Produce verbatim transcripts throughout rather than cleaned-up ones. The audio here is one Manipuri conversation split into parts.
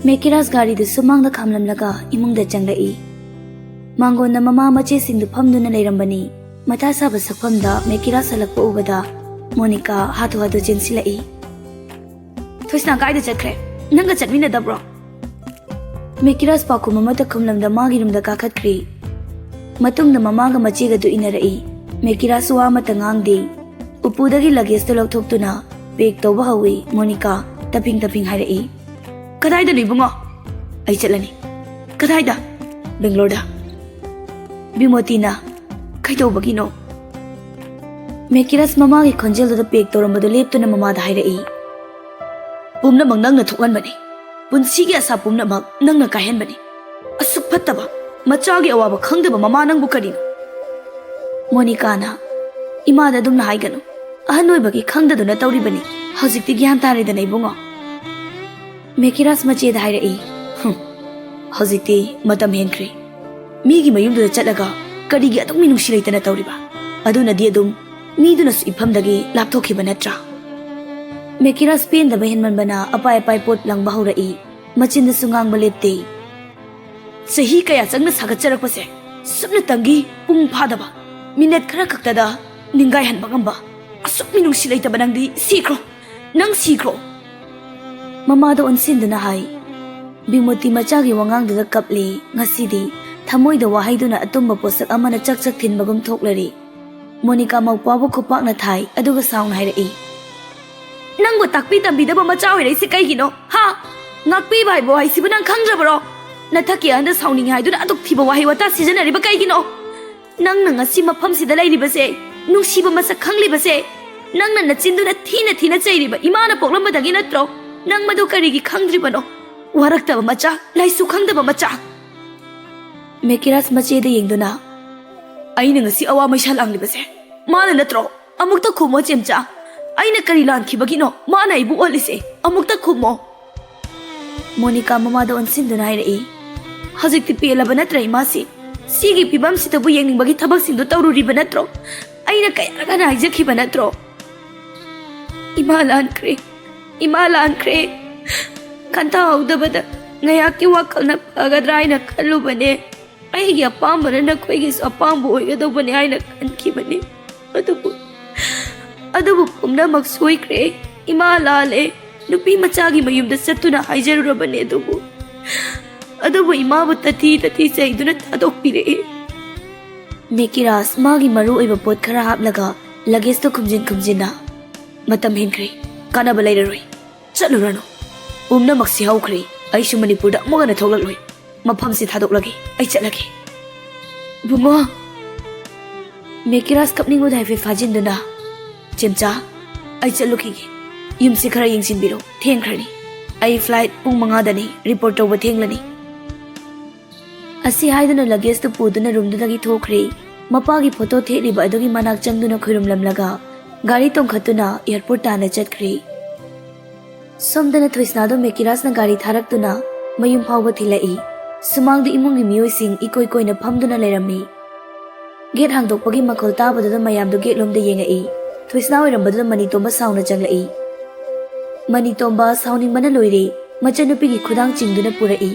ꯃꯦꯀꯤꯔꯥꯁ ꯒꯥꯔꯤꯗꯨ ꯁꯨꯃꯥꯡꯗ ꯈꯥꯝꯂꯝꯂꯒ ꯏꯃꯨꯡꯗ ꯆꯪꯂꯛꯏ꯫ ꯃꯥꯡꯒꯣꯟꯗ ꯃꯃꯥ ꯃꯆꯦꯁꯤꯡꯗꯨ ꯐꯝꯗꯨꯅ ꯂꯩꯔꯝꯕꯅꯤ꯫ ꯃꯊꯥ ꯁꯥꯕ ꯁꯛꯐꯝꯗ ꯃꯦꯀꯤꯔꯥꯁ ꯍꯜꯂꯛꯄ ꯎꯕꯗ ꯃꯣꯅꯤꯀꯥ ꯍꯥꯊꯨ ꯍꯥꯊꯨ ꯆꯦꯟꯁꯤꯜꯂꯛꯏ꯫ "ꯊꯣꯏꯁꯅꯥ ꯀꯥꯏꯗ ꯆꯠꯈ꯭ꯔꯦ? ꯅꯪꯒ ꯆꯠꯃꯤꯟꯅꯗꯕ꯭ꯔꯣ?" ꯃꯦꯀꯤꯔꯥꯁ ꯄꯥꯎꯈꯨꯝ ꯑꯃꯠꯇ ꯈꯨꯝꯂꯝꯗ ꯃꯥꯒꯤ ꯔꯨꯝꯗ ꯀꯥꯈꯠꯈ꯭ꯔꯤ꯫ ꯃꯇꯨꯡꯗ ꯃꯃꯥꯒ ꯃꯆꯦꯒꯗꯨ ꯏꯟꯅꯔꯛꯏ꯫ ꯃꯦꯀꯤꯔꯥꯁ ꯋꯥ ꯑꯃꯠꯇ ꯉꯥꯡꯗꯦ꯫ ꯎꯄꯨꯗꯒꯤ ꯂꯒꯦꯖꯇꯨ ꯂꯧꯊꯣꯛꯇꯨꯅ ꯄꯦꯛ ꯇꯧꯕ ꯍꯧꯏ꯫ ꯃꯣꯅꯤꯀꯥ ꯇꯞꯐꯤꯡ ꯇꯞꯐꯤꯡ ꯍꯥꯏꯔꯛꯏ, "ꯀꯗꯥꯏꯗꯅꯣ ꯏꯕꯨꯡꯉꯣ?" "ꯑꯩ ꯆꯠꯂꯅꯤ꯫ ꯀꯗꯥꯏꯗ?" "ꯕꯦꯡꯒ꯭ꯂꯣꯔꯗ꯫" ꯕꯤꯃꯣꯇꯤꯅ, "ꯀꯩꯗꯧꯕꯒꯤꯅꯣ?" ꯃꯦꯀꯤꯔꯥꯁ ꯃꯃꯥꯒꯤ ꯈꯣꯟꯖꯦꯜꯗꯨꯗ ꯄꯦꯛ ꯇꯧꯔꯝꯕꯗꯨ ꯂꯦꯞꯇꯨꯅ ꯃꯃꯥꯗ ꯍꯥꯏꯔꯛꯏ, "ꯄꯨꯝꯅꯃꯛ ꯅꯪꯅ ꯊꯣꯛꯍꯟꯕꯅꯤ꯫ ꯄꯨꯟꯁꯤꯒꯤ ꯑꯁꯥ ꯄꯨꯝꯅꯃꯛ ꯅꯪꯅ ꯀꯥꯏꯍꯟꯕꯅꯤ꯫ ꯑꯁꯨꯛ ꯐꯠꯇꯕ, ꯃꯆꯥꯒꯤ ꯑꯋꯥꯕ ꯈꯪꯗꯕ ꯃꯃꯥ ꯅꯪꯕꯨ ꯀꯔꯤꯅꯣ?" ꯃꯣꯅꯤꯀꯥꯅ, "ꯏꯃꯥꯗ ꯑꯗꯨꯝꯅ ꯍꯥꯏꯒꯅꯨ꯫ ꯑꯍꯟ ꯑꯣꯏꯕꯒꯤ ꯈꯪꯗꯗꯨꯅ ꯇꯧꯔꯤꯕꯅꯤ꯫ ꯍꯧꯖꯤꯛꯇꯤ ꯒ꯭ꯌꯥꯟ ꯇꯥꯔꯦꯗꯅ ꯏꯕꯨꯡꯉꯣ꯫" ꯃꯦꯀꯤꯔꯥꯁ ꯃꯆꯦꯗ ꯍꯥꯏꯔꯛꯏ, "ꯍꯨꯝ, ꯍꯧꯖꯤꯛꯇꯤ ꯃꯇꯝ ꯍꯦꯟꯈ꯭ꯔꯦ꯫ ꯃꯤꯒꯤ ꯃꯌꯨꯝꯗꯨꯗ ꯆꯠꯂꯒ ꯀꯔꯤꯒꯤ ꯑꯗꯨꯛ ꯃꯤꯅꯨꯡꯁꯤ ꯂꯩꯇꯅ ꯇꯧꯔꯤꯕ? ꯑꯗꯨꯅꯗꯤ ꯑꯗꯨꯝ ꯃꯤꯗꯨꯅꯁꯨ ꯏꯐꯝꯗꯒꯤ ꯂꯥꯞꯊꯣꯛꯈꯤꯕ ꯅꯠꯇ꯭ꯔꯥ?" ꯃꯦꯀꯤꯔꯥꯁ ꯄꯦꯟꯗꯕ ꯍꯦꯟꯃꯟꯕꯅ ꯑꯄꯥꯏ ꯑꯄꯥꯏ ꯄꯣꯠ ꯂꯪꯕ ꯍꯧꯔꯛꯏ꯫ ꯃꯆꯤꯟꯗꯁꯨ ꯉꯥꯡꯕ ꯂꯦꯞꯇꯦ꯫ "ꯆꯍꯤ ꯀꯌꯥ ꯆꯪꯅ ꯁꯥꯒꯠꯆꯔꯛꯄꯁꯦ ꯁꯨꯞꯅꯇꯪꯒꯤ ꯄꯨꯡ ꯐꯥꯗꯕ, ꯃꯤꯅꯠ ꯈꯔ ꯈꯛꯇꯗ ꯅꯤꯡꯒꯥꯏꯍꯟꯕ ꯉꯝꯕ ꯑꯁꯨꯛ ꯃꯤꯅꯨꯡꯁꯤ ꯂꯩꯇꯕ ꯅꯪꯗꯤ ꯁꯤꯈ꯭ꯔꯣ꯫ ꯅꯪ ꯁꯤꯈ꯭ꯔꯣ꯫" ꯃꯃꯥꯗ ꯑꯣꯟꯁꯤꯟꯗꯨꯅ ꯍꯥꯏ꯫ ꯕꯤꯃꯣꯇꯤ ꯃꯆꯥꯒꯤ ꯋꯥꯉꯥꯡꯗꯨꯗ ꯀꯞꯂꯤ꯫ ꯉꯁꯤꯗꯤ ꯊꯃꯣꯏꯗ ꯋꯥꯍꯩꯗꯨꯅ ꯑꯇꯨꯝꯕ ꯄꯣꯠꯁꯛ ꯑꯃꯅ ꯆꯛ ꯆꯛ ꯊꯤꯟꯕꯒꯨꯝ ꯊꯣꯛꯂꯔꯤ꯫ ꯃꯣꯅꯤꯀꯥ ꯃꯧꯄ꯭ꯋꯥꯕꯨ ꯈꯨꯄꯥꯛꯅ ꯊꯥꯏ, ꯑꯗꯨꯒ ꯁꯥꯎꯅ ꯍꯥꯏꯔꯛꯏ, "ꯅꯪꯕꯨ ꯇꯥꯛꯄꯤ ꯇꯝꯕꯤꯗꯕ ꯃꯆꯥ ꯑꯣꯏꯔꯛꯏꯁꯦ ꯀꯩꯒꯤꯅꯣ? ꯍꯥ? ꯉꯥꯛꯄꯤꯕ ꯍꯥꯏꯕ ꯋꯥꯍꯩꯁꯤꯕꯨ ꯅꯪ ꯈꯪꯗ꯭ꯔꯕꯔꯣ? ꯅꯊꯛꯀꯤ ꯑꯍꯟꯗ ꯁꯥꯎꯅꯤꯡꯉꯤ ꯍꯥꯏꯗꯨꯅ ꯑꯗꯨꯛ ꯊꯤꯕ ꯋꯥꯍꯩ ꯋꯥꯇꯥ ꯁꯤꯖꯤꯟꯅꯔꯤꯕ ꯀꯩꯒꯤꯅꯣ? ꯅꯪꯅ ꯉꯁꯤ ꯃꯐꯝꯁꯤꯗ ꯂꯩꯔꯤꯕꯁꯦ, ꯅꯨꯡꯁꯤꯕ ꯃꯁꯛ ꯈꯪꯂꯤꯕꯁꯦ, ꯅꯪꯅ ꯅꯆꯤꯟꯗꯨꯅ ꯊꯤꯅ ꯊꯤꯅ ꯆꯩꯔꯤꯕ ꯏꯃꯥꯅ ꯄꯣꯛꯂꯝꯕꯗꯒꯤ ꯅꯠꯇ꯭ꯔꯣ? ꯅꯪ ꯃꯗꯨ ꯀꯔꯤꯒꯤ ꯈꯪꯗ꯭ꯔꯤꯕꯅꯣ? ꯋꯥꯔꯛꯇꯕ ꯃꯆꯥ, ꯂꯥꯏꯁꯨ ꯈꯪꯗꯕ ꯃꯆꯥ꯫" ꯃꯦꯀꯤꯔꯥꯁ ꯃꯆꯦꯗ ꯌꯦꯡꯗꯨꯅ, "ꯑꯩꯅ ꯉꯁꯤ ꯑꯋꯥ ꯃꯩꯁꯥ ꯂꯥꯡꯂꯤꯕꯁꯦ ꯃꯥꯅ ꯅꯠꯇ꯭ꯔꯣ? ꯑꯃꯨꯛꯇ ꯈꯨꯝꯃꯣ ꯆꯦꯝꯆꯥ, ꯑꯩꯅ ꯀꯔꯤ ꯂꯥꯟꯈꯤꯕꯒꯤꯅꯣ ꯃꯥꯅ ꯑꯩꯕꯨ ꯑꯣꯠꯂꯤꯁꯦ? ꯑꯃꯨꯛꯇ ꯈꯨꯝꯃꯣ꯫" ꯃꯣꯅꯤꯀꯥ ꯃꯃꯥꯗ ꯑꯣꯟꯁꯤꯟꯗꯨꯅ ꯍꯥꯏꯔꯛꯏ, "ꯍꯧꯖꯤꯛꯇꯤ ꯄꯦꯜꯂꯕ ꯅꯠꯇ꯭ꯔꯥ ꯏꯃꯥꯁꯤ? ꯁꯤꯒꯤ ꯐꯤꯕꯝꯁꯤꯗꯕꯨ ꯌꯦꯡꯅꯤꯡꯕꯒꯤ ꯊꯕꯛꯁꯤꯡꯗꯨ ꯇꯧꯔꯨꯔꯤꯕ ꯅꯠꯇ꯭ꯔꯣ? ꯑꯩꯅ ꯀꯌꯥꯔꯛ ꯍꯟꯅ ꯍꯥꯏꯖꯈꯤꯕ ꯅꯠꯇ꯭ꯔꯣ? ꯏꯃꯥ ꯂꯥꯟꯈ꯭ꯔꯦ, ꯏꯃꯥ ꯂꯥꯟꯈ꯭ꯔꯦ꯫ ꯈꯟꯊꯍꯧꯗꯕꯗ ꯉꯥꯏꯍꯥꯛꯀꯤ ꯋꯥꯈꯜꯅ ꯐꯒꯗ꯭ꯔꯥ ꯍꯥꯏꯅ ꯈꯜꯂꯨꯕꯅꯦ꯫ ꯑꯩꯒꯤ ꯑꯄꯥꯝꯕꯅ ꯅꯈꯣꯏꯒꯤꯁꯨ ꯑꯄꯥꯝꯕ ꯑꯣꯏꯒꯗꯧꯕꯅꯦ ꯍꯥꯏꯅ ꯈꯟꯈꯤꯕꯅꯤ꯫ ꯑꯗꯨꯕꯨ ꯑꯗꯨꯕꯨ ꯄꯨꯝꯅꯃꯛ ꯁꯣꯏꯈ꯭ꯔꯦ꯫ ꯏꯃꯥ ꯂꯥꯜꯂꯦ꯫ ꯅꯨꯄꯤ ꯃꯆꯥꯒꯤ ꯃꯌꯨꯝꯗ ꯆꯠꯇꯨꯅ ꯍꯥꯏꯖꯔꯨꯔꯕꯅꯦ꯫ ꯑꯗꯨꯕꯨ ꯑꯗꯨꯕꯨ ꯏꯃꯥꯕꯨ ꯇꯊꯤ ꯇꯊꯤ ꯆꯩꯗꯨꯅ ꯊꯥꯗꯣꯛꯄꯤꯔꯛꯏ꯫ ꯃꯦꯀꯤꯔꯥꯁ ꯃꯥꯒꯤ ꯃꯔꯨ ꯑꯣꯏꯕ ꯄꯣꯠ ꯈꯔ ꯍꯥꯞꯂꯒ ꯂꯒꯦꯖꯇꯨ ꯈꯨꯝꯖꯤꯟ ꯈꯨꯝꯖꯤꯟꯅ, "ꯃꯇꯝ ꯍꯦꯟꯈ꯭ꯔꯦ꯫ ꯀꯥꯟꯅꯕ ꯂꯩꯔꯔꯣꯏ꯫ ꯆꯠꯂꯨꯔꯅꯨ꯫ ꯄꯨꯝꯅꯃꯛꯁꯤ ꯍꯧꯈ꯭ꯔꯦ꯫ ꯑꯩꯁꯨ ꯃꯅꯤꯄꯨꯔꯗ ꯑꯃꯨꯛ ꯍꯟꯅ ꯊꯣꯛꯂꯛꯂꯣꯏ꯫ ꯃꯐꯝꯁꯤ ꯊꯥꯗꯣꯛꯂꯒꯦ꯫ ꯑꯩ ꯆꯠꯂꯒꯦ꯫" "ꯕꯨꯡꯉꯣ!" ꯃꯦꯀꯤꯔꯥꯁ ꯀꯞꯅꯤꯡꯕꯗ ꯍꯥꯏꯐꯦꯠ ꯐꯥꯖꯤꯟꯗꯨꯅ, "ꯆꯦꯝꯆꯥ, ꯑꯩ ꯆꯠꯂꯨꯈꯤꯒꯦ꯫ ꯌꯨꯝꯁꯤ ꯈꯔ ꯌꯦꯡꯁꯤꯟꯕꯤꯔꯣ꯫ ꯊꯦꯡꯈ꯭ꯔꯅꯤ꯫ ꯑꯩ ꯐ꯭ꯂꯥꯏꯠ ꯄꯨꯡ ꯃꯉꯥꯗꯅꯤ꯫ ꯔꯤꯄꯣꯔꯠ ꯇꯧꯕ ꯊꯦꯡꯂꯅꯤ꯫" ꯑꯁꯤ ꯍꯥꯏꯗꯨꯅ ꯂꯒꯦꯖꯇꯨ ꯄꯨꯗꯨꯅ ꯔꯨꯝꯗꯨꯗꯒꯤ ꯊꯣꯛꯈ꯭ꯔꯦ꯫ ꯃꯄꯥꯒꯤ ꯐꯣꯇꯣ ꯊꯦꯠꯂꯤꯕ ꯑꯗꯨꯒꯤ ꯃꯅꯥꯛ ꯆꯪꯗꯨꯅ ꯈꯨꯔꯨꯝꯂꯝꯂꯒ ꯒꯥꯔꯤ ꯇꯣꯡꯈꯠꯇꯨꯅ ꯑꯦꯌꯔꯄꯣꯔꯠ ꯇꯥꯟꯅ ꯆꯠꯈ꯭ꯔꯦ꯫ ꯁꯣꯝꯗꯅ ꯊꯣꯏꯁꯅꯥꯗꯣ ꯃꯦꯀꯤꯔꯥꯁꯅ ꯒꯥꯔꯤ ꯊꯥꯔꯛꯇꯨꯅ ꯃꯌꯨꯝ ꯐꯥꯎꯕ ꯊꯤꯜꯂꯛꯏ꯫ ꯁꯨꯃꯥꯡꯗ ꯏꯃꯨꯡꯒꯤ ꯃꯤꯑꯣꯏꯁꯤꯡ ꯏꯀꯣꯏ ꯀꯣꯏꯅ ꯐꯝꯗꯨꯅ ꯂꯩꯔꯝꯃꯤ꯫ ꯒꯦꯠ ꯍꯥꯡꯗꯣꯛꯄꯒꯤ ꯃꯈꯣꯜ ꯇꯥꯕꯗꯨꯗ ꯃꯌꯥꯝꯗꯨ ꯒꯦꯠꯂꯣꯝꯗ ꯌꯦꯡꯉꯛꯏ꯫ ꯊꯣꯏꯁꯅꯥ ꯑꯣꯏꯔꯝꯕꯗꯨꯗ ꯃꯅꯤꯇꯣꯝꯕ ꯁꯥꯎꯅ ꯆꯪꯂꯛꯏ꯫ ꯃꯅꯤꯇꯣꯝꯕ ꯁꯥꯎꯅꯤꯡꯕꯅ ꯂꯣꯏꯔꯦ꯫ ꯃꯆꯟꯅꯨꯄꯤꯒꯤ ꯈꯨꯗꯥꯡ ꯆꯤꯡꯗꯨꯅ ꯄꯨꯔꯛꯏ꯫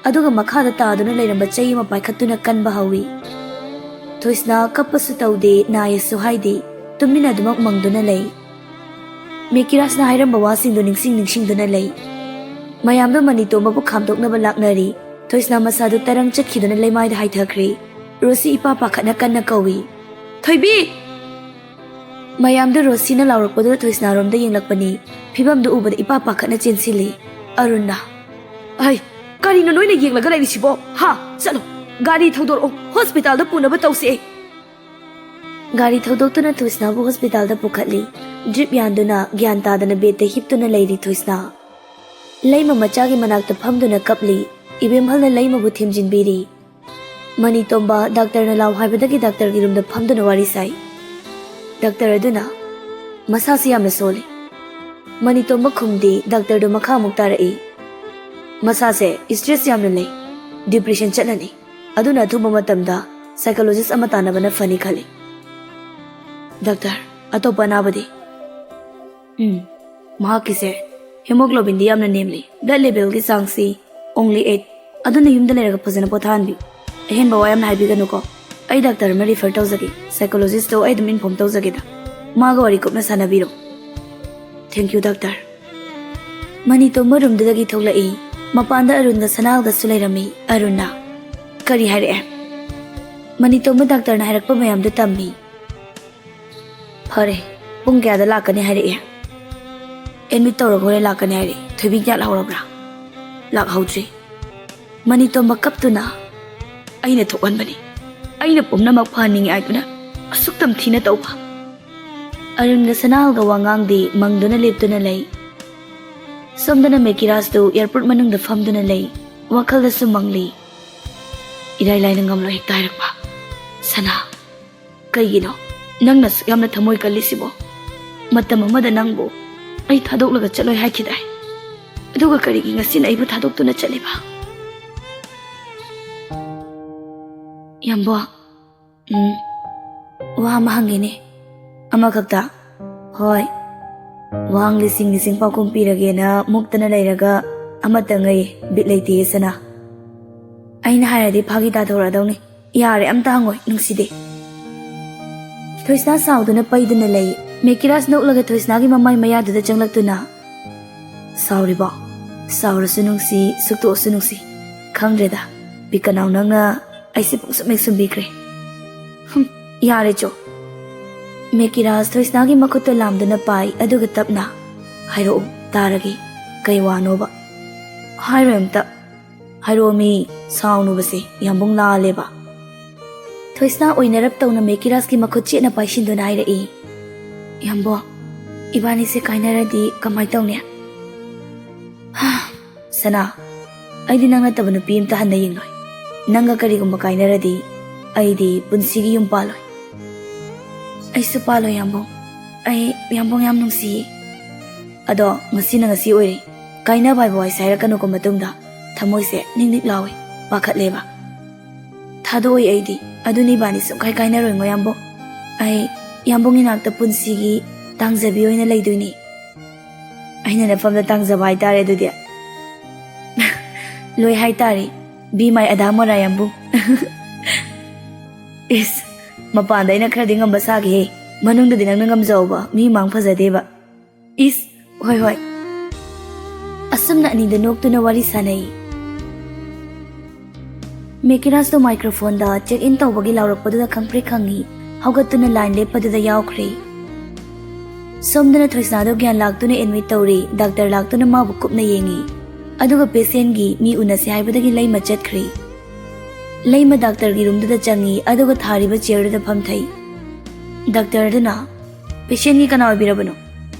ꯑꯗꯨꯒ ꯃꯈꯥꯗ ꯇꯥꯗꯨꯅ ꯂꯩꯔꯝꯕ ꯆꯩ ꯑꯃ ꯄꯥꯏꯈꯠꯇꯨꯅ ꯀꯟꯕ ꯍꯧꯏ꯫ ꯊꯣꯏꯁꯅꯥ ꯀꯞꯄꯁꯨ ꯇꯧꯗꯦ, ꯅꯥꯏꯌꯦꯁꯨ ꯍꯥꯏꯗꯦ, ꯇꯨꯃꯤꯟꯅ ꯑꯗꯨꯃꯛ ꯃꯪꯗꯨꯅ ꯂꯩ꯫ ꯃꯦꯀꯤꯔꯥꯁꯅ ꯍꯥꯏꯔꯝꯕ ꯋꯥꯁꯤꯡꯗꯨ ꯅꯤꯡꯁꯤꯡ ꯅꯤꯡꯁꯤꯡꯗꯨꯅ ꯂꯩ꯫ ꯃꯌꯥꯝꯗꯣ ꯃꯅꯤꯇꯣꯝꯕꯕꯨ ꯈꯥꯝꯗꯣꯛꯅꯕ ꯂꯥꯛꯅꯔꯤ꯫ ꯊꯣꯏꯁꯅꯥ ꯃꯁꯥꯗꯨ ꯇꯔꯪ ꯆꯠꯈꯤꯗꯨꯅ ꯂꯩꯃꯥꯏꯗ ꯍꯥꯏꯊꯈ꯭ꯔꯦ꯫ ꯔꯣꯁꯤ ꯏꯄꯥ ꯄꯥꯈꯠꯅ ꯀꯟꯅ ꯀꯧꯏ, "ꯊꯣꯏꯕꯤ!" ꯃꯌꯥꯝꯗꯨ ꯔꯣꯁꯤꯅ ꯂꯥꯎꯔꯛꯄꯗꯨꯗ ꯊꯣꯏꯁꯅꯥꯔꯣꯝꯗ ꯌꯦꯡꯂꯛꯄꯅꯤ꯫ ꯐꯤꯕꯝꯗꯨ ꯎꯕꯗ ꯏꯄꯥ ꯄꯥꯈꯠꯅ ꯆꯦꯟꯁꯤꯜꯂꯤ꯫ ꯑꯔꯨꯟꯅ, "ꯑꯩ, ꯀꯔꯤꯅꯣ ꯅꯣꯏꯅ ꯌꯦꯡꯂꯒ ꯂꯩꯔꯤꯁꯤꯕꯣ? ꯍꯥ? ꯆꯠꯂꯣ, ꯒꯥꯔꯤ ꯊꯧꯗꯣꯔꯛꯑꯣ, ꯍꯣꯁꯄꯤꯇꯥꯜꯗ ꯄꯨꯅꯕ ꯇꯧꯁꯦ꯫" ꯒꯥꯔꯤ ꯊꯧꯗꯣꯛꯇꯨꯅ ꯊꯣꯏꯁꯅꯥꯕꯨ ꯍꯣꯁꯄꯤꯇꯥꯜꯗ ꯄꯨꯈꯠꯂꯤ꯫ ꯗ꯭ꯔꯤꯞ ꯌꯥꯟꯗꯨꯅ ꯒ꯭ꯌꯥꯟ ꯇꯥꯗꯅ ꯕꯦꯗꯇ ꯍꯤꯞꯇꯨꯅ ꯂꯩꯔꯤ ꯊꯣꯏꯁꯅꯥ꯫ ꯂꯩꯃ ꯃꯆꯥꯒꯤ ꯃꯅꯥꯛꯇ ꯐꯝꯗꯨꯅ ꯀꯞꯂꯤ꯫ ꯏꯕꯦꯝꯍꯜꯅ ꯂꯩꯃꯕꯨ ꯊꯦꯝꯖꯤꯟꯕꯤꯔꯤ꯫ ꯃꯅꯤꯇꯣꯝꯕ ꯗꯥꯛꯇꯔꯅ ꯂꯥꯎ ꯍꯥꯏꯕꯗꯒꯤ ꯗꯥꯛꯇꯔꯒꯤ ꯔꯨꯝꯗ ꯐꯝꯗꯨꯅ ꯋꯥꯔꯤ ꯁꯥꯏ꯫ ꯗꯥꯛꯇꯔ ꯑꯗꯨꯅ, "ꯃꯁꯥꯁꯤ ꯌꯥꯝꯅ ꯁꯣꯜꯂꯤ꯫" ꯃꯅꯤꯇꯣꯝꯕ ꯈꯨꯝꯗꯦ꯫ ꯗꯥꯛꯇꯔꯗꯨ ꯃꯈꯥ ꯑꯃꯨꯛ ꯇꯥꯔꯛꯏ, "ꯃꯁꯥꯁꯦ ꯁ꯭ꯇ꯭ꯔꯦꯁ ꯌꯥꯝꯅ ꯂꯩ, ꯗꯤꯄ꯭ꯔꯦꯁꯟ ꯆꯠꯂꯅꯤ꯫ ꯑꯗꯨꯅ ꯑꯊꯨꯕ ꯃꯇꯝꯗ ꯁꯥꯏꯀꯣꯂꯣꯖꯤꯁ ꯑꯃ ꯇꯥꯟꯅꯕꯅ ꯐꯅꯤ ꯈꯜꯂꯤ꯫" "ꯗꯥꯛꯇꯔ, ꯑꯇꯣꯞꯄ ꯑꯅꯥꯕꯗꯤ?" "ꯎꯝ, ꯃꯍꯥꯛꯀꯤꯁꯦ Hemoglobinꯗꯤ ꯌꯥꯝꯅ ꯅꯦꯝꯂꯤ꯫ Blood levelꯒꯤ ꯆꯥꯡꯁꯤ only eight꯫ ꯑꯗꯨꯅ ꯌꯨꯝꯗ ꯂꯩꯔꯒ ꯐꯖꯅ ꯄꯣꯊꯥꯍꯟꯕꯤꯌꯨ꯫ ꯑꯍꯦꯟꯕ ꯋꯥ ꯌꯥꯝꯅ ꯍꯥꯏꯕꯤꯒꯅꯨꯀꯣ꯫ ꯑꯩ doctor ꯑꯃ refer ꯇꯧꯖꯒꯦ꯫ Psychologistꯇꯣ ꯑꯩ ꯑꯗꯨꯝ inform ꯇꯧꯖꯒꯦꯗ꯫ ꯃꯥꯒ ꯋꯥꯔꯤ ꯀꯨꯞꯅ ꯁꯥꯟꯅꯕꯤꯔꯣ꯫ Thank you, doctor꯫ ꯃꯅꯤꯇꯣꯝꯕ roomꯗꯨꯗꯒꯤ ꯊꯣꯛꯂꯛꯏ꯫ ꯃꯄꯥꯟꯗ ꯑꯔꯨꯟꯒ ꯁꯅꯥꯜꯒꯁꯨ ꯂꯩꯔꯝꯃꯤ꯫ ꯑꯔꯨꯟꯅ, "ꯀꯔꯤ ꯍꯥꯏꯔꯛꯑꯦ?" ꯃꯅꯤꯇꯣꯝꯕ doctorꯅ ꯍꯥꯏꯔꯛꯄ ꯃꯌꯥꯝꯗꯨ ꯇꯝꯃꯤ꯫ "ꯐꯔꯦ, ꯄꯨꯡ ꯀꯌꯥꯗ ꯂꯥꯛꯀꯅꯤ ꯍꯥꯏꯔꯛꯑꯦ?" "Admit ꯇꯧꯔꯒ ꯍꯣꯔꯦꯟ ꯂꯥꯛꯀꯅꯤ ꯍꯥꯏꯔꯛꯑꯦ꯫ ꯊꯣꯏꯕꯤ ꯀꯌꯥ ꯂꯥꯛꯍꯧꯔꯕ꯭ꯔꯥ?" "ꯂꯥꯛꯍꯧꯗ꯭ꯔꯤ꯫" ꯃꯅꯤꯇꯣꯝꯕ ꯀꯞꯇꯨꯅ, "ꯑꯩꯅ ꯊꯣꯛꯍꯟꯕꯅꯤ꯫ ꯑꯩꯅ ꯄꯨꯝꯅꯃꯛ ꯐꯍꯟꯅꯤꯡꯉꯤ ꯍꯥꯏꯗꯨꯅ ꯑꯁꯨꯛ ꯇꯝꯊꯤꯅ ꯇꯧꯕ?" ꯑꯔꯨꯟꯒ ꯁꯅꯥꯍꯜꯒ ꯋꯥ ꯉꯥꯡꯗꯦ, ꯃꯪꯗꯨꯅ ꯂꯦꯞꯇꯨꯅ ꯂꯩ꯫ ꯁꯣꯝꯗꯅ ꯃꯦꯀꯤꯔꯥꯖꯇꯨ airport ꯃꯅꯨꯡꯗ ꯐꯝꯗꯨꯅ ꯂꯩ, ꯋꯥꯈꯜꯗꯁꯨ ꯃꯪꯂꯤ꯫ ꯏꯔꯥꯏ ꯂꯥꯏꯅ ꯉꯝꯂꯣꯏ ꯍꯦꯛꯇ ꯍꯥꯏꯔꯛꯄ꯫ "ꯁꯅꯥ, ꯀꯩꯒꯤꯅꯣ ꯅꯪꯅ ꯑꯁꯨꯛ ꯌꯥꯝꯅ ꯊꯃꯣꯏ ꯀꯜꯂꯤꯁꯤꯕꯣ? ꯃꯇꯝ ꯑꯃꯗ ꯅꯪꯕꯨ ꯑꯩ ꯊꯥꯗꯣꯛꯂꯒ ꯆꯠꯂꯣꯏ ꯍꯥꯏꯈꯤꯗꯥꯏ? ꯑꯗꯨꯒ ꯀꯔꯤꯒꯤ ꯉꯁꯤꯅ ꯑꯩꯕꯨ ꯊꯥꯗꯣꯛꯇꯨꯅ ꯆꯠꯂꯤꯕ?" "ꯌꯥꯝꯕꯣ, ꯎꯝ, ꯋꯥ ꯑꯃ ꯍꯪꯒꯦꯅꯦ꯫ ꯑꯃꯈꯛꯇ?" "ꯍꯣꯏ꯫ ꯋꯥꯍꯪ ꯂꯤꯁꯤꯡ ꯂꯤꯁꯤꯡ ꯄꯥꯎꯈꯨꯝ ꯄꯤꯔꯒꯦꯅ ꯃꯨꯛꯇꯅ ꯂꯩꯔꯒ ꯑꯃꯇ ꯉꯥꯏꯌꯦ, ꯕꯤꯠ ꯂꯩꯇꯦꯌꯦ ꯁꯅꯥ꯫ ꯑꯩꯅ ꯍꯥꯏꯔꯗꯤ ꯐꯥꯒꯤ ꯇꯥꯊꯣꯔꯛꯑꯗꯧꯅꯤ꯫ ꯌꯥꯔꯦ, ꯑꯝꯇ ꯍꯪꯉꯣꯏ, ꯅꯨꯡꯁꯤꯗꯦ꯫" ꯊꯣꯏꯁꯅꯥ ꯁꯥꯎꯗꯨꯅ ꯄꯩꯗꯨꯅ ꯂꯩ꯫ ꯃꯦꯀꯤꯔꯥꯖ ꯅꯣꯛꯂꯒ ꯊꯣꯏꯁꯅꯥꯒꯤ ꯃꯃꯥꯏ ꯃꯌꯥꯗꯨꯗ ꯆꯪꯂꯛꯇꯨꯅ, "ꯁꯥꯎꯔꯤꯕꯣ? ꯁꯥꯎꯔꯁꯨ ꯅꯨꯡꯁꯤ, ꯁꯨꯛꯇꯣꯛꯑꯁꯨ ꯅꯨꯡꯁꯤ꯫ ꯈꯪꯗ꯭ꯔꯦꯗ, ꯕꯤꯀꯅꯥꯎ ꯅꯪꯅ ꯑꯩꯁꯦ ꯄꯨꯡꯁꯨꯝ ꯍꯦꯛ ꯁꯨꯝꯕꯤꯈ꯭ꯔꯦ꯫" "ꯍꯨꯝ, ꯌꯥꯔꯦ ꯆꯣ꯫" ꯃꯦꯀꯤꯔꯥꯖ ꯊꯣꯏꯁꯅꯥꯒꯤ ꯃꯈꯨꯠꯇ ꯂꯥꯝꯗꯨꯅ ꯄꯥꯏ, ꯑꯗꯨꯒ ꯇꯞꯅ, "ꯍꯥꯏꯔꯛꯎ, ꯇꯥꯔꯒꯦ꯫ ꯀꯩ ꯋꯥꯅꯣꯕ?" "ꯍꯥꯏꯔꯣꯏ ꯑꯝꯇ꯫" "ꯍꯥꯏꯔꯛꯑꯣ ꯃꯤ, ꯁꯥꯎꯅꯨꯕꯁꯦ ꯌꯥꯝꯕꯨꯡ ꯂꯥꯜꯂꯦꯕ꯫" ꯊꯣꯏꯁꯅꯥ ꯑꯣꯏꯅꯔꯞ ꯇꯧꯅ ꯃꯦꯀꯤꯔꯥꯖꯀꯤ ꯃꯈꯨꯠ ꯆꯦꯠꯅ ꯄꯥꯏꯁꯤꯟꯗꯨꯅ ꯍꯥꯏꯔꯛꯏ, "ꯌꯥꯝꯕꯣ, ꯏꯕꯥꯅꯤꯁꯦ ꯀꯥꯏꯅꯔꯗꯤ ꯀꯃꯥꯏ ꯇꯧꯅꯤ?" "ꯍꯥ, ꯁꯅꯥ, ꯑꯩꯗꯤ ꯅꯪ ꯅꯠꯇꯕ ꯅꯨꯄꯤ ꯑꯝꯇ ꯍꯟꯅ ꯌꯦꯡꯂꯣꯏ꯫ ꯅꯪꯒ ꯀꯔꯤꯒꯨꯝꯕ ꯀꯥꯏꯅꯔꯗꯤ ꯑꯩꯗꯤ ꯄꯨꯟꯁꯤꯒꯤ ꯌꯨꯝ ꯄꯥꯜꯂꯣꯏ꯫" "ꯑꯩꯁꯨ ꯄꯥꯜꯂꯣꯏ ꯌꯥꯝꯕꯨꯡ꯫ ꯑꯩ ꯌꯥꯝꯕꯨꯡ ꯌꯥꯝ ꯅꯨꯡꯁꯤꯌꯦ꯫" "ꯑꯗꯣ ꯉꯁꯤꯅ ꯉꯁꯤ ꯑꯣꯏꯔꯦ꯫ ꯀꯥꯏꯅꯕ ꯍꯥꯏꯕ ꯋꯥꯍꯩꯁꯦ ꯍꯥꯏꯔꯛꯀꯅꯨꯀꯣ ꯃꯇꯨꯡꯗ꯫ ꯊꯃꯣꯏꯁꯦ ꯅꯤꯛ ꯅꯤꯛ ꯂꯥꯎꯏ, ꯄꯥꯈꯠꯂꯦꯕ꯫ ꯊꯥꯗꯣꯛꯑꯣꯏ ꯑꯩꯗꯤ꯫ ꯑꯗꯨꯅ ꯏꯕꯥꯅꯤ ꯁꯨꯡꯀꯥꯏ ꯀꯥꯏꯅꯔꯣꯏꯉꯣ ꯌꯥꯝꯕꯨꯡ꯫ ꯑꯩ ꯌꯥꯝꯕꯨꯡ ꯏꯅꯥꯛꯇ ꯄꯨꯟꯁꯤꯒꯤ ꯇꯥꯡꯖꯕꯤ ꯑꯣꯏꯅ ꯂꯩꯗꯣꯏꯅꯤ꯫" ꯑꯩꯅ ꯅꯐꯝꯗ ꯇꯥꯡꯖꯕ ꯍꯥꯏꯇꯥꯔꯦ ꯑꯗꯨꯗꯤ꯫ ꯂꯣꯏ ꯍꯥꯏꯇꯥꯔꯦ꯫ Be my ꯑꯗꯥ ꯃꯣꯔꯥ ꯌꯥꯝꯕꯨꯡ꯫ ꯏꯁ, ꯃꯄꯥꯟꯗ ꯑꯩꯅ ꯈꯔꯗꯤ ꯉꯝꯕ ꯁꯥꯒꯦꯍꯦ, ꯃꯅꯨꯡꯗꯗꯤ ꯅꯪꯅ ꯉꯝꯖꯧꯕ, ꯃꯤ ꯃꯥꯡ ꯐꯖꯗꯦꯕ꯫ ꯏꯁ, ꯍꯣꯏ ꯍꯣꯏ꯫ ꯑꯁꯨꯝꯅ ꯑꯅꯤꯗ ꯅꯣꯛꯇꯨꯅ ꯋꯥꯔꯤ ꯁꯥꯟꯅꯩ꯫ ꯃꯦꯀꯤꯔꯥꯖꯇꯣ ꯃꯥꯏꯀ꯭ꯔꯣꯐꯣꯟꯗ ꯆꯦꯛ ꯏꯟ ꯇꯧꯕꯒꯤ ꯂꯥꯎꯔꯛꯄꯗꯨꯗ ꯈꯪꯄ꯭ꯔꯦꯛ ꯈꯪꯉꯤ꯫ ꯍꯧꯒꯠꯇꯨꯅ ꯂꯥꯏꯟ ꯂꯦꯞꯄꯗꯨꯗ ꯌꯥꯎꯈ꯭ꯔꯦ꯫ ꯁꯣꯝꯗꯅ ꯊꯣꯏꯁꯅꯥꯗꯣ ꯒ꯭ꯌꯥꯟ ꯂꯥꯛꯇꯨꯅ ꯑꯦꯗꯃꯤꯠ ꯇꯧꯔꯦ꯫ ꯗꯥꯛꯇꯔ ꯂꯥꯛꯇꯨꯅ ꯃꯥꯕꯨ ꯀꯨꯞꯅ ꯌꯦꯡꯉꯤ꯫ ꯑꯗꯨꯒ ꯄꯦꯁꯦꯟꯒꯤ ꯃꯤ ꯎꯅꯁꯦ ꯍꯥꯏꯕꯗꯒꯤ ꯂꯩꯃ ꯆꯠꯈ꯭ꯔꯦ꯫ ꯂꯩꯃ ꯗꯥꯛꯇꯔꯒꯤ ꯔꯨꯝꯗꯨꯗ ꯆꯪꯉꯤ, ꯑꯗꯨꯒ ꯊꯥꯔꯤꯕ ꯆꯤꯌꯔꯗꯨꯗ ꯐꯝꯊꯩ꯫ ꯗꯥꯛꯇꯔꯗꯨꯅ, "ꯄꯦꯁꯦꯟꯒꯤ ꯀꯅꯥ ꯑꯣꯏꯕꯤꯔꯕꯅꯣ?"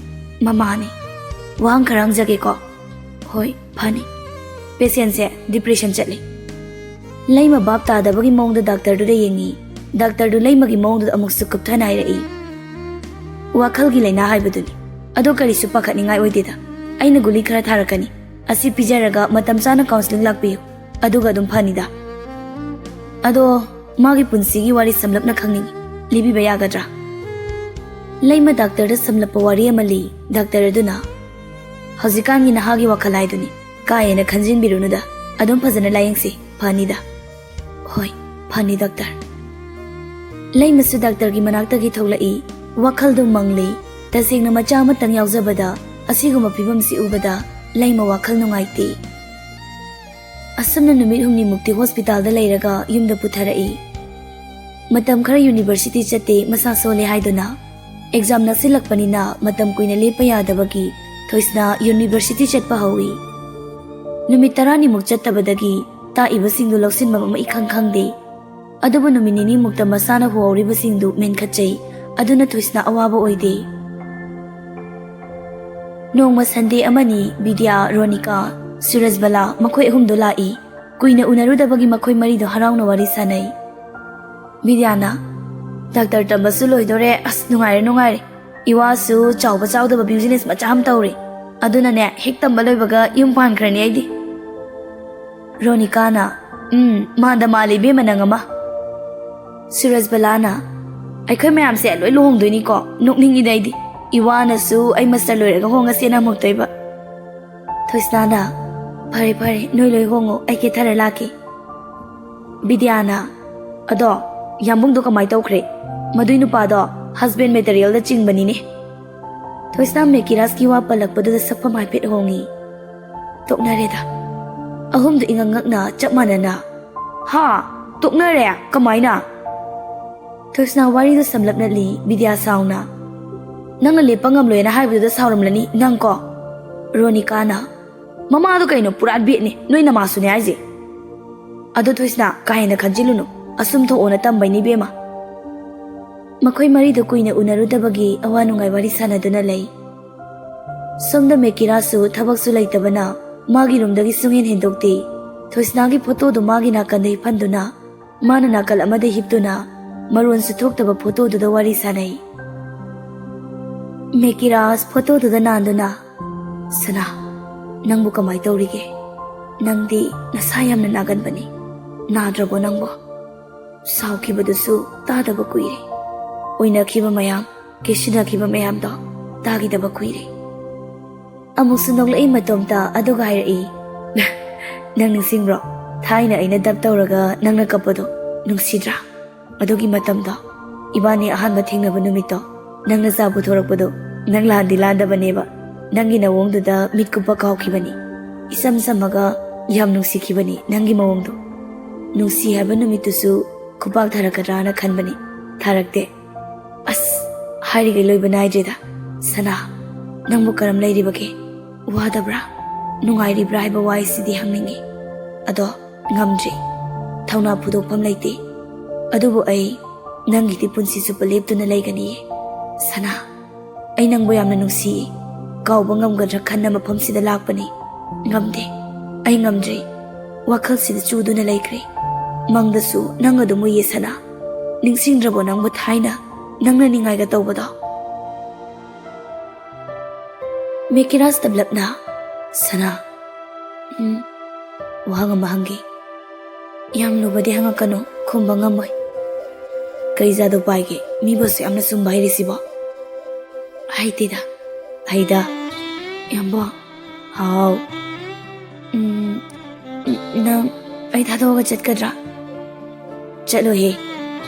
"ꯃꯃꯥꯅꯤ꯫ ꯋꯥꯍꯪ ꯈꯔ ꯍꯪꯖꯒꯦꯀꯣ?" "ꯍꯣꯏ, ꯐꯅꯤ꯫" "ꯄꯦꯁꯦꯟꯁꯦ ꯗꯤꯄ꯭ꯔꯦꯁꯟ ꯆꯠꯂꯤ꯫" ꯂꯩꯃ ꯚꯥꯞ ꯇꯥꯗꯕꯒꯤ ꯃꯑꯣꯡꯗ ꯗꯥꯛꯇꯔꯗꯨꯗ ꯌꯦꯡꯉꯤ꯫ ꯗꯥꯛꯇꯔꯗꯨ ꯂꯩꯃꯒꯤ ꯃꯑꯣꯡꯗꯨꯗ ꯑꯃꯨꯛꯁꯨ ꯀꯨꯞꯊꯅ ꯍꯥꯏꯔꯛꯏ, "ꯋꯥꯈꯜꯒꯤ ꯂꯥꯏꯅꯥ ꯍꯥꯏꯕꯗꯨꯅꯤ꯫ ꯑꯗꯣ ꯀꯔꯤꯁꯨ ꯄꯥꯈꯠꯅꯤꯡꯉꯥꯏ ꯑꯣꯏꯗꯦꯗ꯫ ꯑꯩꯅ ꯒꯨꯂꯤ ꯈꯔ ꯊꯥꯔꯛꯀꯅꯤ꯫ ꯑꯁꯤ ꯄꯤꯖꯔꯒ ꯃꯇꯝ ꯆꯥꯅ ꯀꯥꯎꯟꯁꯤꯂꯤꯡ ꯂꯥꯛꯄꯤꯌꯨ꯫ ꯑꯗꯨꯒ ꯑꯗꯨꯝ ꯐꯅꯤꯗ꯫ ꯑꯗꯣ ꯃꯥꯒꯤ ꯄꯨꯟꯁꯤꯒꯤ ꯋꯥꯔꯤ ꯁꯝꯂꯞꯅ ꯈꯪꯅꯤꯡꯏ꯫ ꯂꯤꯕꯤꯕ ꯌꯥꯒꯗ꯭ꯔꯥ?" ꯂꯩꯃ ꯗꯥꯛꯇꯔꯗ ꯁꯝꯂꯞꯄ ꯋꯥꯔꯤ ꯑꯃ ꯂꯤ꯫ ꯗꯥꯛꯇꯔ ꯑꯗꯨꯅ, "ꯍꯧꯖꯤꯛꯀꯥꯟꯒꯤ ꯅꯍꯥꯒꯤ ꯋꯥꯈꯜ ꯍꯥꯏꯗꯨꯅꯤ꯫ ꯀꯥ ꯍꯦꯟꯅ ꯈꯟꯖꯤꯟꯕꯤꯔꯨꯅꯨꯗ꯫ ꯑꯗꯨꯝ ꯐꯖꯅ ꯂꯥꯌꯦꯡꯁꯤ, ꯐꯅꯤꯗ꯫" "ꯍꯣꯏ, ꯐꯅꯤ ꯗꯥꯛꯇꯔ꯫" ꯂꯩꯃꯁꯨ ꯗꯥꯛꯇꯔꯒꯤ ꯃꯅꯥꯛꯇꯒꯤ ꯊꯣꯛꯂꯛꯏ꯫ ꯋꯥꯈꯜꯗꯨ ꯃꯪꯂꯤ꯫ ꯇꯁꯦꯡꯅ ꯃꯆꯥ ꯑꯃꯇꯪ ꯌꯥꯎꯖꯕꯗ ꯑꯁꯤꯒꯨꯝꯕ ꯐꯤꯕꯝꯁꯤ ꯎꯕꯗ ꯂꯩꯃ ꯋꯥꯈꯜ ꯅꯨꯡꯉꯥꯏꯇꯦ꯫ ꯑꯁꯨꯝꯅ ꯅꯨꯃꯤꯠ ꯍꯨꯝꯅꯤꯃꯨꯛꯇꯤ ꯍꯣꯁꯄꯤꯇꯥꯜꯗ ꯂꯩꯔꯒ ꯌꯨꯝꯗ ꯄꯨꯊꯔꯛꯏ꯫ ꯃꯇꯝ ꯈꯔ ꯌꯨꯅꯤꯚꯔꯁꯤꯇꯤ ꯆꯠꯇꯦ, ꯃꯁꯥ ꯁꯣꯜꯂꯦ ꯍꯥꯏꯗꯨꯅ꯫ ꯑꯦꯛꯖꯥꯝ ꯅꯛꯁꯤꯜꯂꯛꯄꯅꯤꯅ ꯃꯇꯝ ꯀꯨꯏꯅ ꯂꯦꯞꯄ ꯌꯥꯗꯕꯒꯤ ꯊꯣꯏꯁꯅꯥ ꯌꯨꯅꯤꯚꯔꯁꯤꯇꯤ ꯆꯠꯄ ꯍꯧꯏ꯫ ꯅꯨꯃꯤꯠ ꯇꯔꯥꯅꯤꯃꯨꯛ ꯆꯠꯇꯕꯗꯒꯤ ꯇꯥꯛꯏꯕꯁꯤꯡꯗꯨ ꯂꯧꯁꯤꯟꯕ ꯑꯃ ꯏꯈꯪ ꯈꯪꯗꯦ꯫ ꯑꯗꯨꯕꯨ ꯅꯨꯃꯤꯠ ꯅꯤꯅꯤꯃꯨꯛꯇ ꯃꯁꯥꯅ ꯍꯨꯍꯧꯔꯤꯕꯁꯤꯡꯗꯨ ꯃꯦꯟꯈꯠꯆꯩ꯫ ꯑꯗꯨꯅ ꯊꯣꯏꯁꯅꯥ ꯑꯋꯥꯕ ꯑꯣꯏꯗꯦ꯫ ꯅꯣꯡꯃ ꯁꯟꯗꯦ ꯑꯃꯅꯤ, ꯕꯤꯗ꯭ꯌꯥ, ꯔꯣꯅꯤꯀꯥ, ꯁꯨꯔꯖꯕꯂꯥ ꯃꯈꯣꯏ ꯑꯍꯨꯝꯗꯣ ꯂꯥꯛꯏ꯫ ꯀꯨꯏꯅ ꯎꯅꯔꯨꯗꯕꯒꯤ ꯃꯈꯣꯏ ꯃꯔꯤꯗꯣ ꯍꯔꯥꯎꯅ ꯋꯥꯔꯤ ꯁꯥꯟꯅꯩ꯫ ꯕꯤꯗ꯭ꯌꯥꯅ, "ꯗꯥꯛꯇꯔ ꯇꯝꯕꯁꯨ ꯂꯣꯏꯗꯣꯔꯦ, ꯑꯁ ꯅꯨꯡꯉꯥꯏꯔꯦ, ꯅꯨꯡꯉꯥꯏꯔꯦ꯫ ꯏꯋꯥꯁꯨ ꯆꯥꯎꯕ ꯆꯥꯎꯗꯕ ꯕꯤꯖꯤꯅꯦꯁ ꯃꯆꯥ ꯑꯃ ꯇꯧꯔꯦ꯫ ꯑꯗꯨꯅꯅꯦ, ꯍꯦꯛ ꯇꯝꯕ ꯂꯣꯏꯕꯒ ꯌꯨꯝ ꯄꯥꯟꯈ꯭ꯔꯅꯤ ꯑꯩꯗꯤ꯫" ꯔꯣꯅꯤꯀꯥꯅ, "ꯎꯝ, ꯃꯥꯟꯗ ꯃꯥꯜꯂꯦ ꯏꯕꯦꯝꯃ ꯅꯪ ꯑꯃ꯫" ꯁꯨꯔꯖꯕꯂꯥꯅ, "ꯑꯩꯈꯣꯏ ꯃꯌꯥꯝꯁꯦ ꯂꯣꯏ ꯂꯨꯍꯣꯡꯗꯣꯏꯅꯤꯀꯣ, ꯅꯣꯛꯅꯤꯡꯉꯤꯗ ꯑꯩꯗꯤ꯫ ꯏꯋꯥꯅꯁꯨ ꯑꯩ ꯃꯁꯇꯔ ꯂꯣꯏꯔꯒ ꯍꯣꯡꯉꯁꯦꯅ ꯑꯃꯨꯛꯇꯣꯏꯕ꯫ ꯊꯣꯏꯁꯅꯥꯅ, "ꯐꯔꯦ ꯐꯔꯦ, ꯅꯣꯏ ꯂꯣꯏ ꯍꯣꯡꯉꯣ, ꯑꯩ ꯀꯦꯊꯔ ꯂꯥꯛꯀꯦ"꯫ ꯕꯤꯗ꯭ꯌꯥꯅ, "ꯑꯗꯣ ꯌꯥꯝꯕꯨꯡꯗꯣ ꯀꯃꯥꯏ ꯇꯧꯈ꯭ꯔꯦ? ꯃꯗꯨꯏ ꯅꯨꯄꯥꯗꯣ ꯍꯁꯕꯦꯟ ꯃꯦꯇꯔꯤꯌꯦꯜꯗ ꯆꯤꯡꯕꯅꯤꯅꯦ"꯫ ꯊꯣꯏꯁꯅꯥ ꯃꯦꯀꯤꯔꯥꯁꯀꯤ ꯋꯥ ꯄꯜꯂꯛꯄꯗꯨꯗ ꯁꯛꯐꯝ ꯍꯥꯏꯐꯦꯠ ꯍꯣꯡꯉꯤ꯫ "ꯇꯣꯛꯅꯔꯦꯗ"꯫ ꯑꯍꯨꯝꯗꯨ ꯏꯉꯛ ꯉꯛꯅ ꯆꯞ ꯃꯥꯟꯅꯅ, "ꯍꯥ? ꯇꯣꯛꯅꯔꯦ? ꯀꯃꯥꯏꯅ?" ꯊꯣꯏꯁꯅꯥ ꯋꯥꯔꯤꯗꯨ ꯁꯝꯂꯞꯅ ꯂꯤ꯫ ꯕꯤꯗ꯭ꯌꯥ ꯁꯥꯎꯅ, "ꯅꯪꯅ ꯂꯦꯞꯄ ꯉꯝꯂꯣꯏꯅ ꯍꯥꯏꯕꯗꯨꯗ ꯁꯥꯎꯔꯝꯂꯅꯤ ꯅꯪ ꯀꯣ?" ꯔꯣꯅꯤꯀꯥꯅ, "ꯃꯃꯥꯗꯣ ꯀꯩꯅꯣ, ꯄꯨꯔꯥ ꯕꯦꯠꯅꯤ, ꯅꯣꯏ ꯅꯃꯥꯁꯨꯅꯦ ꯍꯥꯏꯁꯦ"꯫ "ꯑꯗꯣ ꯊꯣꯏꯁꯅꯥ, ꯀꯥ ꯍꯦꯟꯅ ꯈꯟꯖꯤꯜꯂꯨꯅꯨ, ꯑꯁꯨꯝ ꯊꯣꯛꯑꯣꯅ ꯇꯝꯕꯩꯅꯤ ꯏꯕꯦꯝꯃ"꯫ ꯃꯈꯣꯏ ꯃꯔꯤꯗꯨ ꯀꯨꯏꯅ ꯎꯅꯔꯨꯗꯕꯒꯤ ꯑꯋꯥ ꯅꯨꯡꯉꯥꯏ ꯋꯥꯔꯤ ꯁꯥꯟꯅꯗꯨꯅ ꯂꯩ꯫ ꯁꯣꯝꯗ ꯃꯦꯀꯤꯔꯥꯁꯨ ꯊꯕꯛꯁꯨ ꯂꯩꯇꯕꯅ ꯃꯥꯒꯤ ꯔꯨꯝꯗꯒꯤ ꯁꯨꯡꯍꯦꯟ ꯍꯦꯟꯗꯣꯛꯇꯦ꯫ ꯊꯣꯏꯁꯅꯥꯒꯤ ꯐꯣꯇꯣꯗꯨ ꯃꯥꯒꯤ ꯅꯥꯀꯟꯗ ꯍꯤꯞꯍꯟꯗꯨꯅ ꯃꯥꯅ ꯅꯥꯀꯜ ꯑꯃꯗ ꯍꯤꯞꯇꯨꯅ ꯃꯔꯣꯟꯁꯨ ꯊꯣꯛꯇꯕ ꯐꯣꯇꯣꯗꯨꯗ ꯋꯥꯔꯤ ꯁꯥꯟꯅꯩ꯫ ꯃꯦꯀꯤꯔꯥꯁ ꯐꯣꯇꯣꯗꯨꯗ ꯅꯥꯟꯗꯨꯅ, "ꯁꯅꯥ, ꯅꯪꯕꯨ ꯀꯃꯥꯏ ꯇꯧꯔꯤꯒꯦ? ꯅꯪꯗꯤ ꯅꯁꯥ ꯌꯥꯝꯅ ꯅꯥꯒꯟꯕꯅꯤ꯫ ꯅꯥꯗ꯭ꯔꯕꯣ ꯅꯪꯕꯣ? ꯁꯥꯎꯈꯤꯕꯗꯨꯁꯨ ꯇꯥꯗꯕ ꯀꯨꯏꯔꯦ꯫ ꯑꯣꯏꯅꯈꯤꯕ ꯃꯌꯥꯝ, ꯀꯦꯁꯤꯟꯅꯈꯤꯕ ꯃꯌꯥꯝꯗꯣ ꯇꯥꯈꯤꯗꯕ ꯀꯨꯏꯔꯦ"꯫ ꯑꯃꯨꯛꯁꯨ ꯅꯣꯛꯂꯛꯏ ꯃꯇꯣꯝꯇ, ꯑꯗꯨꯒ ꯍꯥꯏꯔꯛꯏ, "ꯅꯪ ꯅꯤꯡꯁꯤꯡꯕ꯭ꯔꯣ? ꯊꯥꯏꯅ ꯑꯩꯅ ꯗꯞ ꯇꯧꯔꯒ ꯅꯪꯅ ꯀꯞꯄꯗꯣ, ꯅꯨꯡꯁꯤꯗ꯭ꯔꯥ? ꯑꯗꯨꯒꯤ ꯃꯇꯝꯗꯣ, ꯏꯕꯥꯅꯤ ꯑꯍꯥꯟꯕ ꯊꯦꯡꯅꯕ ꯅꯨꯃꯤꯠꯇꯣ, ꯅꯪꯅ ꯆꯥ ꯄꯨꯊꯣꯔꯛꯄꯗꯣ, ꯅꯪ ꯂꯥꯟꯗꯤ ꯂꯥꯟꯗꯕꯅꯦꯕ꯫ ꯅꯪꯒꯤ ꯅꯋꯣꯡꯗꯨꯗ ꯃꯤꯠ ꯀꯨꯞꯄ ꯀꯥꯎꯈꯤꯕꯅꯤ꯫ ꯏꯁꯝ ꯁꯝꯃꯒ ꯌꯥꯝ ꯅꯨꯡꯁꯤꯈꯤꯕꯅꯤ ꯅꯪꯒꯤ ꯃꯑꯣꯡꯗꯣ꯫ ꯅꯨꯡꯁꯤ ꯍꯥꯏꯕ ꯅꯨꯃꯤꯠꯇꯨꯁꯨ ꯈꯨꯄꯥꯛ ꯊꯥꯔꯛꯀꯗ꯭ꯔꯥꯅ ꯈꯟꯕꯅꯤ, ꯊꯥꯔꯛꯇꯦ꯫ ꯑꯁ, ꯍꯥꯏꯔꯤꯈꯩ ꯂꯣꯏꯕ ꯅꯥꯏꯗ꯭ꯔꯦꯗ꯫ ꯁꯅꯥ, ꯅꯪꯕꯨ ꯀꯔꯝ ꯂꯩꯔꯤꯕꯒꯦ? ꯋꯥꯗꯕ꯭ꯔꯥ? ꯅꯨꯡꯉꯥꯏꯔꯤꯕ꯭ꯔꯥ ꯍꯥꯏꯕ ꯋꯥꯍꯩꯁꯤꯗꯤ ꯍꯪꯅꯤꯡꯉꯤ꯫ ꯑꯗꯣ ꯉꯝꯗ꯭ꯔꯤ꯫ ꯊꯧꯅꯥ ꯐꯨꯗꯣꯛꯐꯝ ꯂꯩꯇꯦ꯫ ꯑꯗꯨꯕꯨ ꯑꯩ ꯅꯪꯒꯤꯗꯤ ꯄꯨꯟꯁꯤ ꯆꯨꯞꯄ ꯂꯦꯞꯇꯨꯅ ꯂꯩꯒꯅꯤꯌꯦ꯫ ꯁꯅꯥ, ꯑꯩ ꯅꯪꯕꯨ ꯌꯥꯝꯅ ꯅꯨꯡꯁꯤꯌꯦ꯫ ꯀꯥꯎꯕ ꯉꯝꯒꯗ꯭ꯔꯥ ꯈꯟꯅ ꯃꯐꯝꯁꯤꯗ ꯂꯥꯛꯄꯅꯤ꯫ ꯉꯝꯗꯦ꯫ ꯑꯩ ꯉꯝꯗ꯭ꯔꯦ꯫ ꯋꯥꯈꯜꯁꯤꯗ ꯆꯨꯗꯨꯅ ꯂꯩꯈ꯭ꯔꯦ꯫ ꯃꯪꯗꯁꯨ ꯅꯪ ꯑꯗꯨꯝ ꯎꯏꯌꯦ ꯁꯅꯥ꯫ ꯅꯤꯡꯁꯤꯡꯗ꯭ꯔꯕꯣ ꯅꯪꯕꯨ ꯊꯥꯏꯅ? ꯅꯪꯅ ꯅꯤꯡꯉꯥꯏꯒ ꯇꯧꯕꯗꯣ?" ꯃꯦꯀꯤꯔꯥꯁ ꯇꯞꯂꯞꯅ, "ꯁꯅꯥ, ꯎꯝ, ꯋꯥꯍꯪ ꯑꯃ ꯍꯪꯒꯦ꯫ ꯌꯥꯝ ꯂꯨꯕꯗꯤ ꯍꯪꯉꯛꯀꯅꯨ, ꯈꯨꯝꯕ ꯉꯝꯃꯣꯏ꯫ ꯀꯩ ꯖꯥꯗꯨ ꯄꯥꯏꯒꯦ, ꯃꯤꯕꯨ ꯑꯁꯨꯛ ꯌꯥꯝꯅ ꯆꯨꯝꯕ ꯍꯩꯔꯤꯁꯤꯕꯣ?" ꯍꯩꯇꯦꯗ꯫ ꯍꯩꯗ꯫ ꯌꯥꯝꯕꯣ꯫ ꯍꯥꯎ꯫ ꯎꯝ, ꯅꯪ ꯑꯩ ꯊꯥꯗꯣꯛꯑꯒ ꯆꯠꯀꯗ꯭ꯔꯥ? ꯆꯠꯂꯣꯏꯍꯦ꯫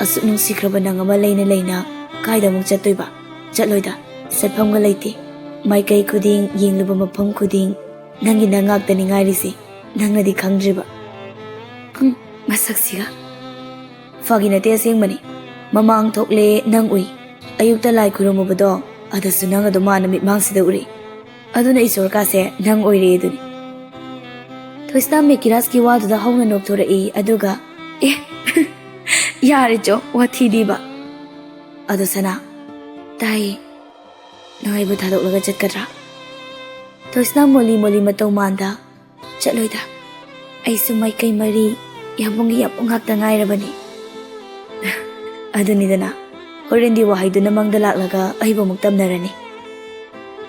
ꯑꯁꯨꯛ ꯅꯨꯡꯁꯤꯈ꯭ꯔꯕ ꯅꯪ ꯑꯃ ꯂꯩꯅ ꯂꯩꯅ ꯀꯥꯏꯗ ꯑꯃꯨꯛ ꯆꯠꯇꯣꯏꯕ? ꯆꯠꯂꯣꯏꯗ꯫ ꯆꯠꯐꯝꯒ ꯂꯩꯇꯦ꯫ ꯃꯥꯏꯀꯩ ꯈꯨꯗꯤꯡ, ꯌꯦꯡꯂꯨꯕ ꯃꯐꯝ ꯈꯨꯗꯤꯡ ꯅꯪꯒꯤ ꯅꯪ ꯉꯥꯛꯇꯅꯤ ꯉꯥꯏꯔꯤꯁꯦ꯫ ꯅꯪꯅꯗꯤ ꯈꯪꯗ꯭ꯔꯤꯕ꯫ ꯍꯨꯝ, ꯃꯁꯛꯁꯤꯒ꯫ ꯐꯥꯒꯤ ꯅꯠꯇꯦ, ꯑꯁꯦꯡꯕꯅꯤ꯫ ꯃꯃꯥꯡ ꯊꯣꯛꯂꯦ, ꯅꯪ ꯎꯏ꯫ ꯑꯌꯨꯛꯇ ꯂꯥꯏ ꯈꯨꯔꯨꯝꯃꯨꯕꯗꯣ, ꯑꯗꯨꯁꯨ ꯅꯪ ꯑꯗꯨꯝ ꯃꯥꯅ ꯃꯤꯠꯃꯥꯡꯁꯤꯗ ꯎꯔꯤ꯫ ꯑꯗꯨꯅ ꯏꯁꯣꯔ ꯀꯥꯁꯦ ꯅꯪ ꯑꯣꯏꯔꯦ ꯑꯗꯨꯅꯤ꯫ ꯊꯣꯏꯁꯅꯥ ꯃꯦꯀꯤꯔꯥꯁꯀꯤ ꯋꯥꯗꯨꯗ ꯍꯧꯅ ꯅꯣꯛꯊꯣꯔꯛꯏ, ꯑꯗꯨꯒ, "ꯑꯦ, ꯌꯥꯔꯦ ꯆꯣ, ꯋꯥꯊꯤꯗꯤꯕ꯫" ꯑꯗꯣ ꯁꯅꯥ, ꯇꯥꯏꯌꯦ, ꯅꯪ ꯑꯩꯕꯨ ꯊꯥꯗꯣꯛꯂꯒ ꯆꯠꯀꯗ꯭ꯔꯥ? ꯊꯣꯏꯁꯅꯥ ꯃꯣꯂꯤ ꯃꯣꯂꯤ ꯃꯇꯧ ꯃꯥꯟꯗ, "ꯆꯠꯂꯣꯏꯗ꯫ ꯑꯩꯁꯨ ꯃꯥꯏꯀꯩ ꯃꯔꯤ, ꯌꯥꯝꯕꯨꯡꯒꯤ ꯌꯥꯝꯕꯨꯡ ꯉꯥꯛꯇ ꯉꯥꯏꯔꯕꯅꯤ꯫" ꯑꯗꯨꯅꯤꯗꯅ, ꯍꯣꯔꯦꯟꯗꯤ ꯋꯥꯍꯩꯗꯨꯅ ꯃꯪꯗ ꯂꯥꯛꯂꯒ ꯑꯩꯕꯨ ꯑꯃꯨꯛ ꯇꯝꯅꯔꯅꯤ꯫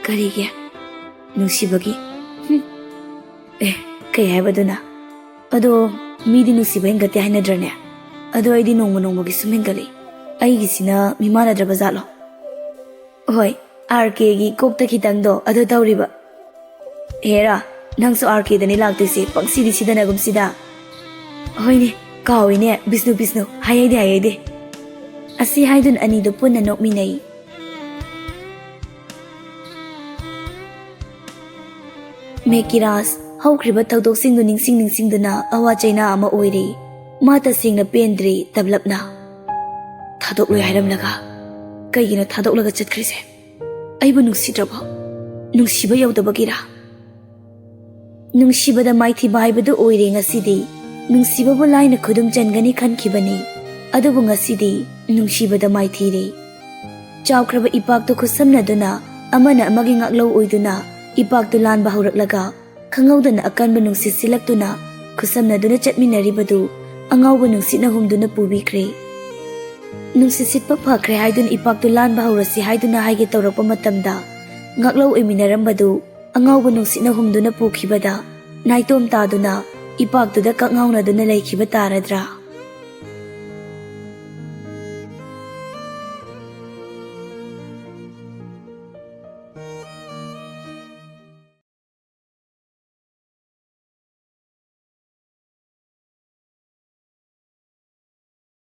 ꯀꯔꯤꯒꯤ? ꯅꯨꯡꯁꯤꯕꯒꯤ꯫ ꯍꯨꯝ꯫ ꯑꯦ, ꯀꯩ ꯍꯥꯏꯕꯗꯨꯅ? ꯑꯗꯣ ꯃꯤꯗꯤ ꯅꯨꯡꯁꯤꯕ ꯍꯦꯟꯒꯠꯇꯦ ꯍꯥꯏꯅꯗ꯭ꯔꯅꯦ? ꯑꯗꯣ ꯑꯩꯗꯤ ꯅꯣꯡꯃ ꯅꯣꯡꯃꯒꯤ ꯁꯨꯝ ꯍꯦꯟꯒꯠꯂꯤ꯫ ꯑꯩꯒꯤꯁꯤꯅ ꯃꯤꯃꯥꯟꯅꯗ꯭ꯔꯕ ꯖꯥꯠꯂꯣ? ꯍꯣꯏ, ꯑꯥꯔ ꯀꯦꯒꯤ ꯀꯣꯛꯇ ꯈꯤꯇꯪꯗꯣ ꯑꯗꯨ ꯇꯧꯔꯤꯕ꯫ ꯍꯦꯔꯥ, ꯅꯪꯁꯨ ꯑꯥꯔ ꯀꯦꯗꯅꯤ ꯂꯥꯛꯇꯣꯏꯁꯦ, ꯄꯪꯁꯤꯗꯤ ꯁꯤꯗꯅꯒꯨꯝꯁꯤꯗ꯫ ꯍꯣꯏꯅꯦ, ꯀꯥꯎꯏꯅꯦ, ꯕꯤꯁꯅꯨ, ꯕꯤꯁꯅꯨ, ꯍꯥꯏꯍꯩꯗꯦ, ꯍꯥꯏꯍꯩꯗꯦ꯫ ꯑꯁꯤ ꯍꯥꯏꯗꯨꯅ ꯑꯅꯤꯗꯨ ꯄꯨꯟꯅ ꯅꯣꯛꯃꯤꯟꯅꯩ꯫ ꯃꯦꯀꯤꯔꯥꯁ ꯍꯧꯈ꯭ꯔꯤꯕ ꯊꯧꯗꯣꯛꯁꯤꯡꯗꯨ ꯅꯤꯡꯁꯤꯡ ꯅꯤꯡꯁꯤꯡꯗꯨꯅ ꯑꯋꯥ ꯆꯩꯅꯥ ꯑꯃ ꯑꯣꯏꯔꯤ꯫ ꯃꯥ ꯇꯁꯦꯡꯅ ꯄꯦꯟꯗ꯭ꯔꯤ ꯇꯞꯂꯞꯅ꯫ ꯊꯥꯗꯣꯛꯂꯣꯏ ꯍꯥꯏꯔꯝꯂꯒ ꯀꯩꯒꯤꯅꯣ ꯊꯥꯗꯣꯛꯂꯒ ꯆꯠꯈ꯭ꯔꯤꯁꯦ? ꯑꯩꯕꯨ ꯅꯨꯡꯁꯤꯗ꯭ꯔꯕꯣ? ꯅꯨꯡꯁꯤꯕ ꯌꯧꯗꯕꯒꯤꯔꯥ? ꯅꯨꯡꯁꯤꯕꯗ ꯃꯥꯏꯊꯤꯕ ꯍꯥꯏꯕꯗꯨ ꯑꯣꯏꯔꯦ ꯉꯁꯤꯗꯤ꯫ ꯅꯨꯡꯁꯤꯕꯕꯨ ꯂꯥꯏꯅ ꯈꯨꯗꯨꯝ ꯆꯟꯒꯅꯤ ꯈꯟꯈꯤꯕꯅꯤ, ꯑꯗꯨꯕꯨ ꯉꯁꯤꯗꯤ ꯅꯨꯡꯁꯤꯕꯗ ꯃꯥꯏꯊꯤꯔꯦ꯫ ꯆꯥꯎꯈ꯭ꯔꯕ ꯏꯄꯥꯛꯇꯨ ꯈꯨꯠꯁꯝꯅꯗꯨꯅ, ꯑꯃꯅ ꯑꯃꯒꯤ ꯉꯥꯛꯂꯧ ꯑꯣꯏꯗꯨꯅ ꯏꯄꯥꯛꯇꯨ ꯂꯥꯟꯕ ꯍꯧꯔꯛꯂꯒ, ꯈꯪꯍꯧꯗꯅ ꯑꯀꯟꯕ ꯅꯨꯡꯁꯤꯠ ꯁꯤꯜꯂꯛꯇꯨꯅ ꯈꯨꯠꯁꯝꯅꯗꯨꯅ ꯆꯠꯃꯤꯟꯅꯔꯤꯕꯗꯨ ꯑꯉꯥꯎꯕ ꯅꯨꯡꯁꯤꯠꯅ ꯍꯨꯝꯗꯨꯅ ꯄꯨꯕꯤꯈ꯭ꯔꯦ꯫ ꯅꯨꯡꯁꯤꯠ ꯁꯤꯠꯄ ꯐꯈ꯭ꯔꯦ ꯍꯥꯏꯗꯨꯅ ꯏꯄꯥꯛꯇꯨ ꯂꯥꯟꯕ ꯍꯧꯔꯁꯤ ꯍꯥꯏꯗꯨꯅ ꯍꯥꯏꯒꯦ ꯇꯧꯔꯛꯄ ꯃꯇꯝꯗ, ꯉꯥꯛꯂꯧ ꯑꯣꯏꯃꯤꯟꯅꯔꯝꯕꯗꯨ ꯑꯉꯥꯎꯕ ꯅꯨꯡꯁꯤꯠꯅ ꯍꯨꯝꯗꯨꯅ ꯄꯨꯈꯤꯕꯗ, ꯅꯥꯏꯇꯣꯝ ꯇꯥꯗꯨꯅ ꯏꯄꯥꯛꯇꯨꯗ ꯀꯛꯉꯥꯎꯅꯗꯨꯅ ꯂꯩꯈꯤꯕ ꯇꯥꯔꯗ꯭ꯔꯥ?